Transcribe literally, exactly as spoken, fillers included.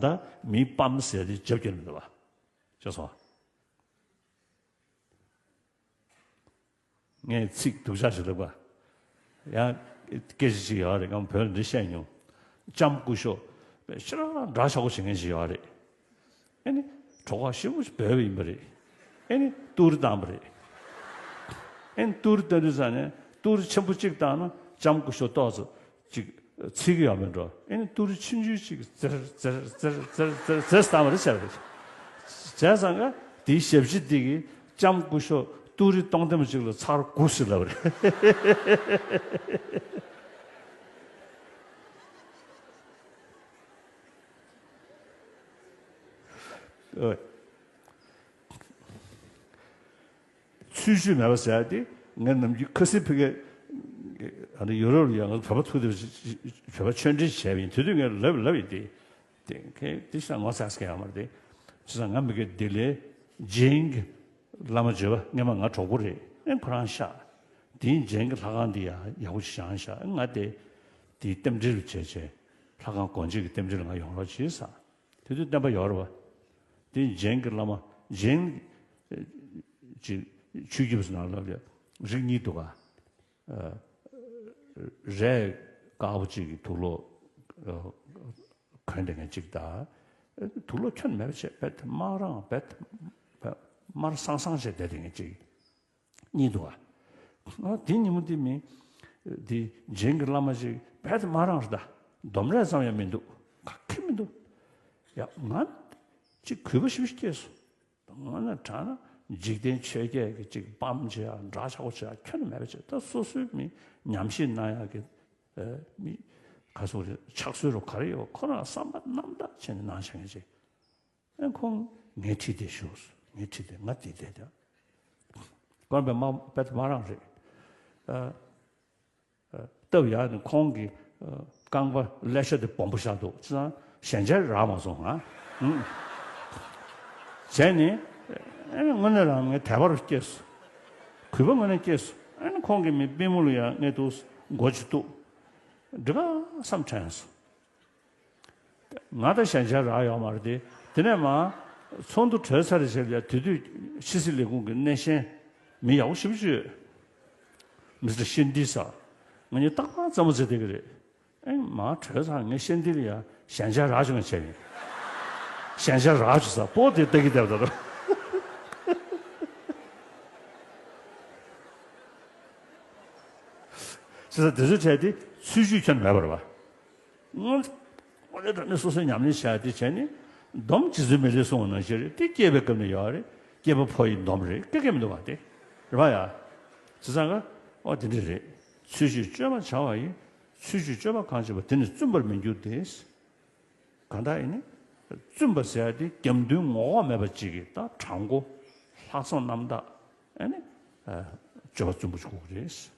ད་མིའི་པམ་ཟེར་དེ་རྒྱབ་ཀྱི་མི་འདུག་བ། ཅེས་སོ། ངས་ཚིག་སྡུག་ཅག་ཞིག་ལབ་པ། ཡང་སྐད་ཆ་ཅིག་ཡོད་རེད། ང་བོད་ལ་འདི་བཤད་མྱོང་། ལྕམ་སྐུ་ཞབས་ཤི་ར་འདྲ་ཆགས་པོ་བྱེད་མཁན་ཞིག་ཡོད་རེད། ཨེ་ནི་གྲོགས་པོ་ཞེ་པོ་ཞིག་བོད་པ་ཡིན་པ་རེད། ཨེ་ནི་ཏུ་རི་བཏང་པ་རེད། ཨེ་ནི་ཏུ་རི་བཏང་དུས་ཙང་ནས་ཏུ་རི་ཆེན་པོ་གཅིག་བཏང་ན་ལྕམ་སྐུ་ཞབས་ཏོག་ཙམ་ཅིག་ཚིག་གི་ཡོད་མེད་འགྲོ། ཨེ་ནི་ཏུ་རི་ཆུང་ཆུང་ཅིག་ཙེར་ཙེར་ཙེར་ཙེར་ཙེར་ཙེར་བཏང་བ་རེད་བྱས་པ་རེད། བྱས་ཙང་ཀ་དེའི་ཞབས་ཕྱི་འདི་གིས་ལྕམ་སྐུ་ཞབས་ཏུ་རི་སྟོང་ཐེངས་གཅིག་ལ་ཚར་དགུ་ཟེར་ལབ་པ་རེད། ཨོ། ཚུལ་ཤུལ་མེད་པ་ཟེར་ཡ་དེ་ངས་ནམ་རྒྱུན་ཁ་སང་ཕ་གི་ཨ་ནི་ཡུ་རོབ་ལ་ཡང་ང་བོད་པ་ཐུག་དུས་བོད་པ་ཆོས་འབྲེལ་བྱས་པ་ཡིན། དེ་དུས་ངས་ལབ་ལབ་ཡིན་ཏེ། དེ་ཁེ་དེ་ཤ་ངོ་ཚ་ས་གི་ཡང་མ་རེད་དེ། བྱས་ཙང་ང་མི་གི་དེ་ལས་ཇེན་གྱི་བླ་མ་བརྗོད་པ་སྔས་མ་ང་གྲོགས་པོ་རེད། ཨེ་ཁོ་རང་ཤག་དེ་ཡིན་ཇེན་གྱི་ལྷ་ཁང་འདི་ཡ་ཡག་པོ་ཞིག་བཞེངས་ཤག་ང་དེ་དེའི་རྟེན་འབྲེལ་བྱས་བྱས་ལྷ་ཁང་དགོན་ཆེན་གྱི་རྟེན་འབྲེལ་ང་ཡོང་རོགས་གྱིས་ཟེར། དེ་དུས་བསྟན་པ་ཡོད་རེད་བ། དེ་ཇེན་གྱི་བླ་མ་ཇེན་ཅིག་ཆོས་བརྒྱུད་པ་ཚོ་ནང་ལ་རིགས་གཉིས་འདུག་ག་རས་དཀར་པོ་གཅིག་གི་དུག་ལོག་གོན་བསྡད་མཁན་གཅིག་དང་། དུག་ལོག་ཁྱོན་མེད་པ་བྱས་པད་དམར་རང་པད་དམར་སང་སང་བྱས་བསྡད་མཁན་གཅིག་གཉིས་འདུག་ག་ཨ་དེ་ཉིན་མོ་དེ་མི་དེ་ཇེན་གྱི་བླ་མ་ཅིག་པད་དམར་རང་རེད་ད། འདོམ་རས་ཙམ་ཡང་མི་འདུག་ག་གེ་མི་འདུག་ཡ་ང་ཅིག་གུས་པ་ཞེ་པོ་སྐྱེས་སོང་། ང་ན་དྲང་ན་འཇིག་རྟེན་ཆོས་བརྒྱད་ཀྱི་ཅིག་སྤམ་བྱེད་ཡ་འདྲ་ཆགས་པོ་བྱེད་ཡ་ཁྱོན་ནས་མེད་པ་བྱེད། ད་སོ་སོའི་མི་ཉམས་ཞིབ་གནང་ཡ་གི་མི་ག་སོ་རེད་ཕྱག་སྲོལ་རོ་ག་རེ་ཡོད་ཁོ་རང་བསམ་པ་རྣམ་དག་བྱས་ནས་གནང་བྱ་ངན་ཅིག་ཨེ་ཁོང་ངའི་ཁྲི་དེ་བཞུགས། ངའི་ཁྲི་དེ་ང་དེ་བསྡད་དེ། ཁོང་པད་མ་པད་མ་རང་རེད། སྟབས་ཡག་ནི་ཁོང་གི་རྐང་པ་ཀླད་ཤ་དེ་སྦོམ་པོ་བཞག་འདུག་ཅི་ཙང་ཞལ་མཇལ་རག་མ་སོང་ང་། བྱས་ནས་ཨེ་དངོས་གནས་རང་ངས་དད་པ་རུ་སྐྱེས་སོང་། གུས་པ་དངོས་གནས་སྐྱེས་སོང་། ཨེ་ཁོང་གིས་མི་པུས་མོ་ལ་ཡང་ངས་འདུག་མགོ་ཅིག་གཏུགས། འགྲིག་ག་བསམ་དྲན་སོང་། ང་ད་ཞལ་མཇལ་རག་ཡོད་མ་རེད་དེ། དེ་ནས་མ་ཚོགས་འདུ་གྲོལ་ཚར་རེ་བྱས་ལ་དེ་དུས་ཕྱི་སྲིད་ལས་ཁུངས་ཀྱི་སྣེ་ཤན་མི་ཡག་པོ་ཞེ་པོ་ཅིག་ཡོད། མི་སི་ཊར་ཤིན་ཏི་ཟེར། ང་གཉིས་རྟག་པར་རྩེད་མོ་རྩེ་བསྡད་ཀྱི་རེད། ཨེ་མ་གྲོལ་ཚར་ངས་ཤིན་ཏི་ལ་ཡ་ཞལ་མཇལ་རག་བྱུང་བྱས་ཡིན། ཞལ་མཇལ་རག་བྱུང་ས་པོ་དེ་ལྟ་གི་བསྡད་པ་ད་དུང་། བྱས་ཙང་དེ་ཚོ་བྱས་ཏེ་ཚུལ་ཤུལ་ཁྱོན་མེད་པ་རེད་བ། སྔོན་སྔོན་ལས་དྲང་ནས་སོ་སོའི་ཉམས་ལེན་བྱ་ཡ་དེ་བྱས་ནས་སྡོམ་རྗེ་བཙུན་མི་ལས་གསུངས་པ་ནང་བཞིན་རེད་དེ། སྐྱེས་པའི་སྐབས་ནས་ཡོད་རེད། སྐྱེས་པ་ཕོ་ཡི་སྡོམ་རེད། སྐད་སྐད་མི་འདུག་བ་དེ་རེད་བ་ཡ། བྱས་ཙང་ཀ་ཨོ་དེ་འདྲ་རེད། ཚུལ་ཤུལ་སྤྱོད་པ་བྱ་བ་ཡིན། ཚུལ་ཤུལ་སྤྱོད་པ་གང་བྱེད་པ་དེ་ནི་བཙུན་པར་མི་འགྱུར་ཏེ། གང་ལྟར་ཡིན་ནི། བཙུན་པ་ཟེར་ཡ་དེ་རྒྱབ་མདུན་ངོ་ལྐོག་མེད་པ་ཅིག་གི་ད་དྲང་པོ་ལྷག་བསམ་རྣམ་དག་ཨ་ནི་སྤྱོད་པ་བཙུན་པོ་ཞིག་དགོས་ཀྱི་རེད།